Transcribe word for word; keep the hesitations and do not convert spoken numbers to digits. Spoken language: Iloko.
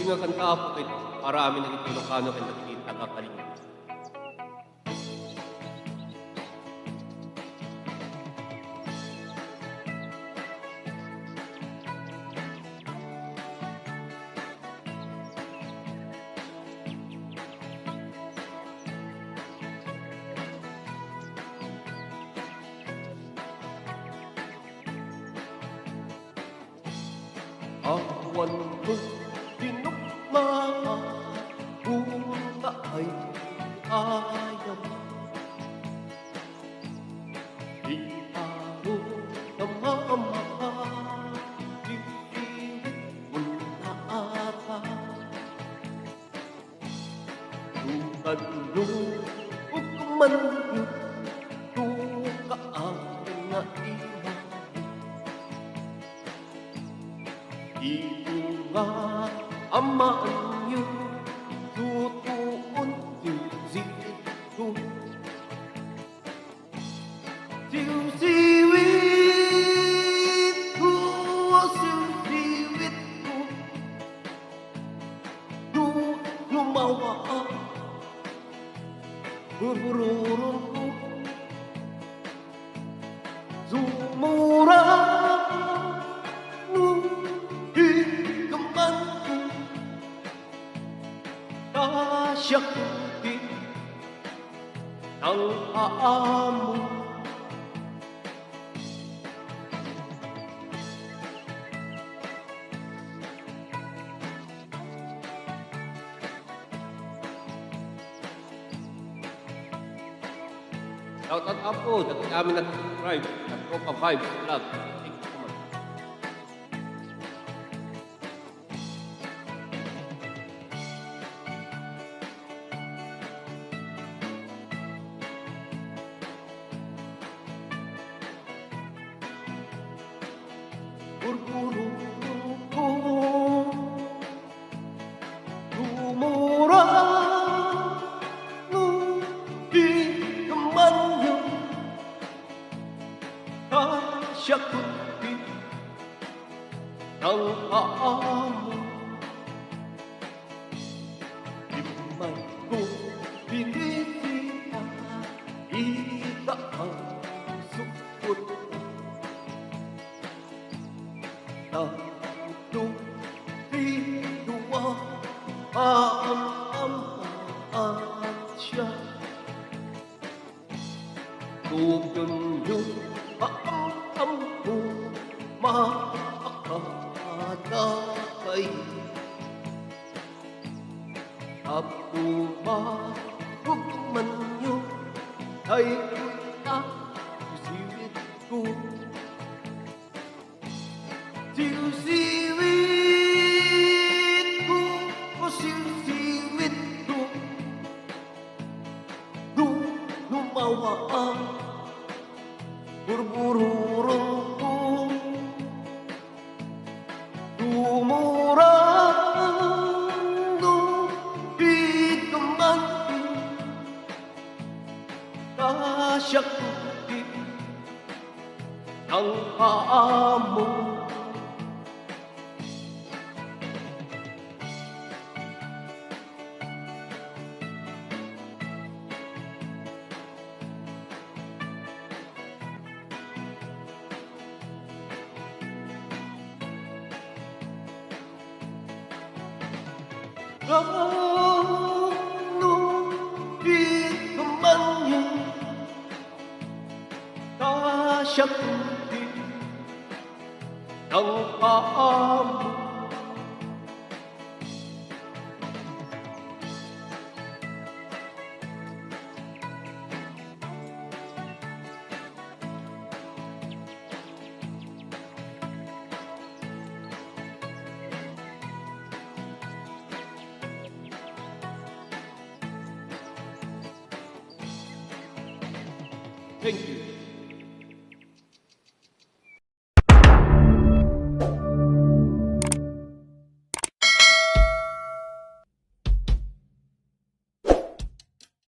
Nga kanta, Apo, ket para amin dagiti Ilocano ken dagiti taga-Kalinga. Awan no tinukma, unta ay ayam. Ikaw nga Ama, ti pilit mo nga Ama. Nupano ukmanyo, tukaam nga ima. Ito nga Amanyo, tutuon ti sitko. Siwsiwitko, siwsiwitko. No, no mawa, burbururongko. Sumurang no ikamanko. Ta siak ti nang-aammo. Shout out, Apo, dagiti amin a subscribe, Tropa Vibes Vlog. Thank you so much. Burbururongko, sumurang no ikamanyo. Ta siak ti nang-aammo. Immayko, binisitak, ita ang sukot. Tapno ti dua, maam-am at siak. Tugonyo, maam-ammo, maakadakay. Apo, maugmanyo, daytoy a siwsiwitko. Siwsiwitko, siwsiwitko. No, no mawa, burbururongko. Sumurang no ikamanko. Ta siak ti nang-aammo. Ngem no ikamanyo, ta siak ti nang-aammo. Thank you.